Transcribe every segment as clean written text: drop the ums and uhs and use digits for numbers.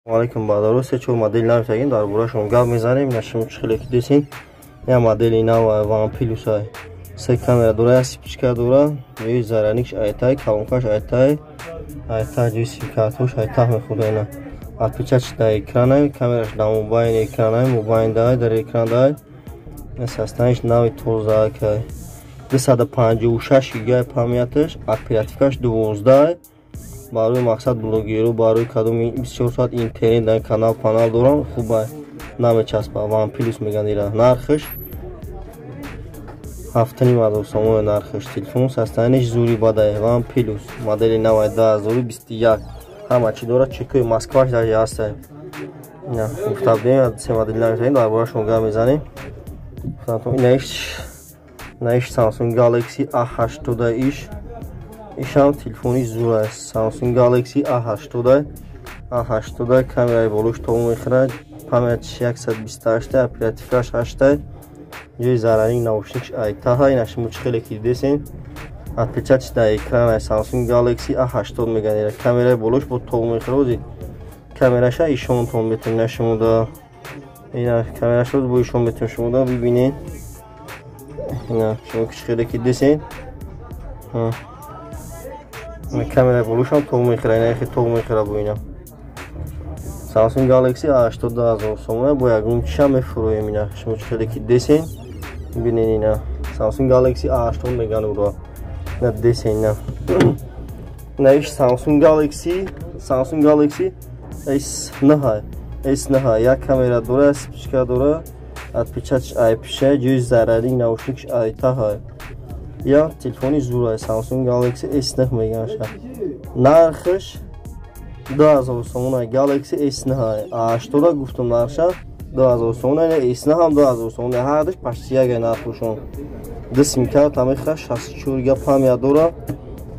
Алейкум бадару се чор модел нав тагин дар борашон гап мезанем. Ина шумо чӣ хеле ки десин, я модели нав OnePlus ай. Се камера дора, я вспышка дора, ҷои зарядникш айтай, колонкаш айтай, айтай ҷои сим-картош айтах мехӯрда ина. Отпечаток дар экран, камераш дар мобайн экран, мобайн дай дар экран дай. Состояниш нави тоза кай. 256 гигабайт памяташ, оперативкаш 12. Барои мақсад блогеру, барои кадоми 24 соат интернет дар канал панал дорам, хуба намечаспа. OnePlus меган ира. Нархш 7,5 сомон нархш. Телефон состояниш зури бадай. OnePlus модели нави 2021. Ҳама чӣ дорад, чекои Москваш даже ҳаст. Ина гуфта будем, се модели нави дар борашон гап мезанем. Инаиш Samsung Galaxy A80 иш. Ишам телефони зур аст. Samsung Galaxy A80. A80 камераи болош то мехӯрад. Памятиш 128, оперативкаш 8. Ҷои зарарник наушникш айтаҳа. Ина шумо чӣ хеле ки дидесен. Отпечаток дар экран Samsung Galaxy A80 меган. Камераи болош бо то мехӯрад. Камераша ишонтон метавонед ина шумо да. Ина камераша бо ишон метавонед шумо да бибинед. Ина шумо чӣ хеле ки дидесен. Камера болушам то мехӯра, ина яхе то мехӯра бо ина. Samsung Galaxy A80 2000 сомона бо ягон чиша мефурӯем ина. Шумо чӣ хеле ки десен, бинед ина. Samsung Galaxy A80 меган уро. Ина десен ина. Ина иш Samsung Galaxy S9. S9 як камера дора, вспышка дора, отпечаток IP6, ҷои зарарник наушникш айтаҳа. Я телефони зур аст, Samsung Galaxy S9 меганша. Нархш 2000 сомон Galaxy S9. A80 гуфтам нархша 2000 сомон, S9 ҳам 2000 сомон. Ҳардуш почти як нархшон. Ду сим-карта мехӯрад, 64 гига память дора.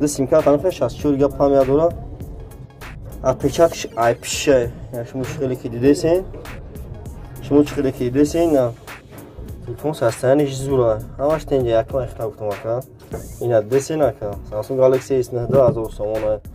Ду сим-карта мехӯрад, 64 гига память дора. Отпечаткаш IP6. Шумо чӣ хеле ки дидесен? Шумо чӣ хеле ки дидесен? Телефон состояниш зур аст. Ҳамаш тенҷа якма ихта гуфтам ака. Ина десен ака. Samsung Galaxy S9 2000 сомон аст.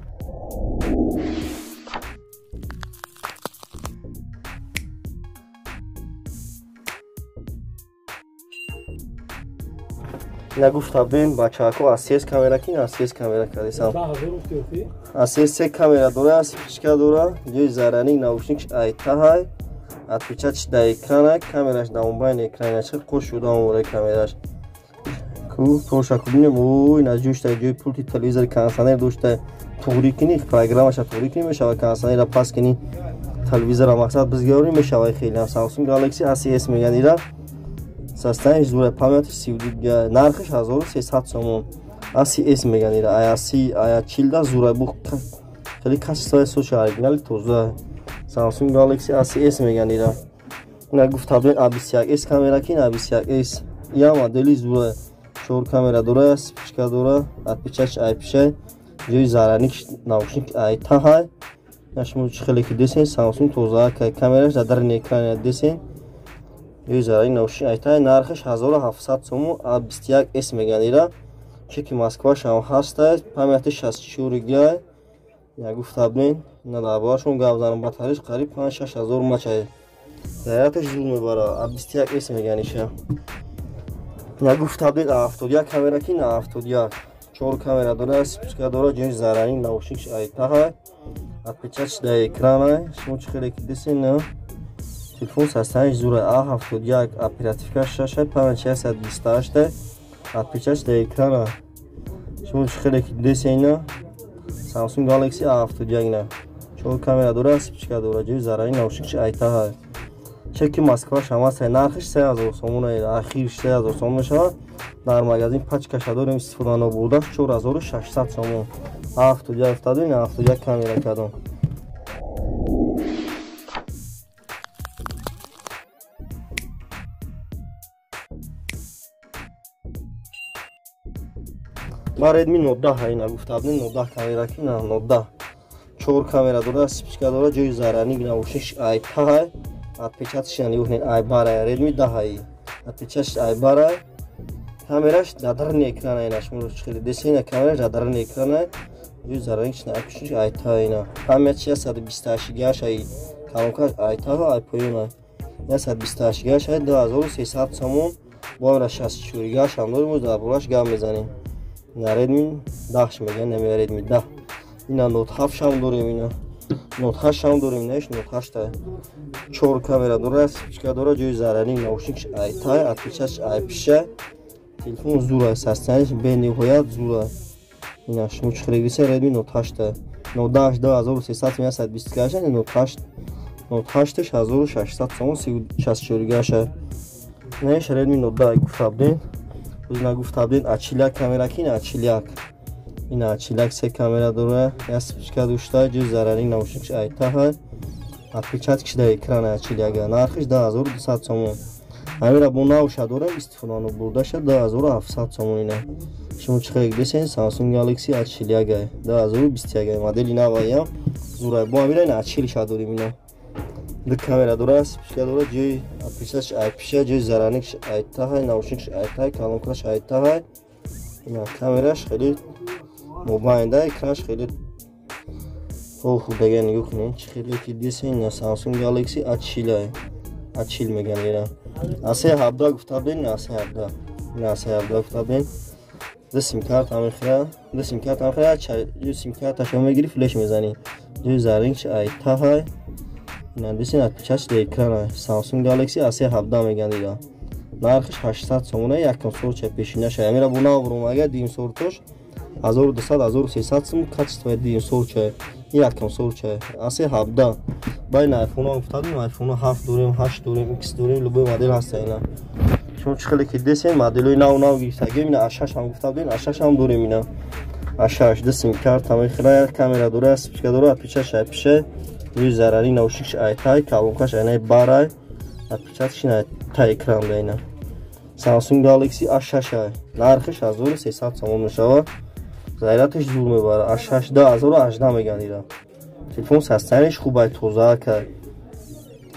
Ина гуфта будем бачаҳако аз 3 камера ки аз 3 камера кардесам. Аз 3 камера дора, вспышка дора, ҷои зарарник наушникш айтаҳай. Отпечаток дар экран, камераш дар мобайн экран, чӣ қош шуда омода камераш. Ку тоша кубинем, ой, на ҷӯшта ҷои пулти телевизор кондиционер дошта, туғрӣ кунӣ, программаша туғрӣ кунӣ мешава, кондиционерро пас кунӣ, телевизорро мақсад бизгаврӣ мешава хеле. Samsung Galaxy A3s меган ира. Состояниш зура, памятиш 32 гига, нархш 1300 сомон. A3s меган ира, ая 30, ая 40 да зура бу хеле качествои соша оригинали тоза. Samsung Galaxy A3s меган ира. Ина гуфта будем A21s камера ки A21s. Я модели зура, 4 камера дора, вспышка дора, отпечаток IP6, ҷои зарарник наушник айтаҳай. Ина шумо чӣ хеле ки десен, Samsung тоза камераш дар дарни экран десен. Ҷои зарарник наушник айтаҳай, нархш 1700 сомон A21s меган ира. Чеки Москваш ҳам ҳаст, памяти 64 гига. Я гуфта будем, ина дар борашон гап занам, батареш қариб 5-6 ҳазор мачай. Зарядаш зуд мебара, A21s меган иша. Ина гуфта будем A71 камера ки A71. 4 камера дора, вспышка дора, ҷои зарарник наушникш айтаҳай. Отпечаток дар экран, шумо чӣ хеле ки десен, телефон состояниш зур A71, оперативка 6, память 128, отпечаток дар экран. Шумо чӣ хеле ки десен, Samsung Galaxy A71 ина. 4 камера дора, вспышка дора, ҷои зарарник наушникш айтаҳай. Чеки Москваш ҳам ҳаст, нархш 3000 сомон, ахир 3000 сомон мешавад. Дар магазин пачкаша дорем истифода набурдаш 4600 сомон. A71 афтаду, ина 71 камера кардам. Ба Redmi Note 10 ина гуфта будем, Note 10 камера ки на Note 10. 4 камера дора, вспышка дора, ҷои зарарник наушникш айтаҳай. Отпечаток нигоҳ кунед, айбара Redmi 10 ай. Отпечаток айбара. Камераш дар дарни экран ина шумо чӣ хеле десен, камераш дар дарни экран. Ҷои зарарникш наушникш айтаҳай ина. Памятиш 128 гигаш ай. Колонкаш айтава айпоёна. 128 гигаш 2300 сомон. Бо амра 64 гигаш ҳам дорем, дар бораш гап мезанем. Ина Redmi 10 мегӯянд, нами Redmi 10. Ина Note 7 ҳам дорем, ина Note 8 ҳам дорем, инаш Note 8 4 камера дора, спичка дора, ҷои зарарӣ, наушникш айтай, отпечатш айпиша. Телефон зур аст, состояниш бениҳоят зур аст. Ина шумо чӣ хелегиса Redmi Note 8 Note 10 2300 120 гигаш, Note 8 Note 8 1600 сомон 64 гигаш. Инаш Redmi Note 10 гуфта будем. Ӯзна гуфта будем А41 камера ки ина А41. Ина А41 се камера дора, як спичка дошта, ҷои зарарӣ, наушникш айтаҳа. Отпечаткаш дар экран А41. Нархиш 2200 сомон. Ҳамира бо навша дорем, истифодану бурдаша 2700 сомон ина. Шумо чӣ хеле десен Samsung Galaxy A41 2021 модели наваям зурай. Бо ҳамира ина А40 дорем ина. Ду камера дора, спичка дора, ҷои отпечаткаш айпиша, ҷои зараникш айтаҳай, наушникш айтаҳай, колонкаш айтаҳай. Ина камераш хеле мобайнда, экранаш хеле хуб дага нигоҳ кунед. Чӣ хеле ки десен ина Samsung Galaxy A40 A40 мегӯянд ина. A17 гуфта будем, ина A17. Ина A17 гуфта будем. Ду симкарта мехӯра, ду симкарта мехӯра, ҷои симкарташо мегирӣ, флеш мезанӣ. Ҷои зарринкш айтаҳай. Ина десен отпечатш дар экрана. Samsung Galaxy A17 мегӯянд ина. Нархиш 800 сомона, якум сорча пешинаша. Амира бо нав буромага дуюм сортош 1200 1300 сом, качествои дуюм сорча. Ин якум сорча. A17. Баъд ина iPhone гуфта будем, iPhone 7 дорем, 8 дорем, X дорем, любой модел ҳаста ина. Шумо чӣ хеле ки десен моделҳои нав нав гирифтагем, ина A6 ҳам гуфта будем, A6 ҳам дорем ина. A6 ду симкарта мехӯра, камера дора, спичка дора, отпечатш айпиша, рӯи зарарӣ, наушникш айтай, колонкаш айнаи барай, отпечаткаш ина та экран да ина. Samsung Galaxy A6 нархиш 1300 сомон мешавад. Зайраташ зур мебарад. A6 2018 мегӯянд ира. Телефон состояниш хуб ай, тоза кард.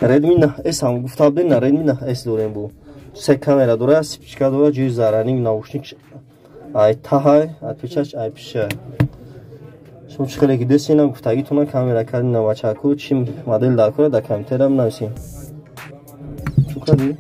Redmi 9S ҳам гуфта будем, на Redmi 9S дорем бу. Се камера дора, спичка дора, ҷои зарарӣ, наушникш айтаҳай, отпечатш айпиша. Шумо чӣ хеле ки десена гуфтагитона камера кардин навачаку, чӣ модел дар кора дар компютерам нависем. Чӯ кардӣ?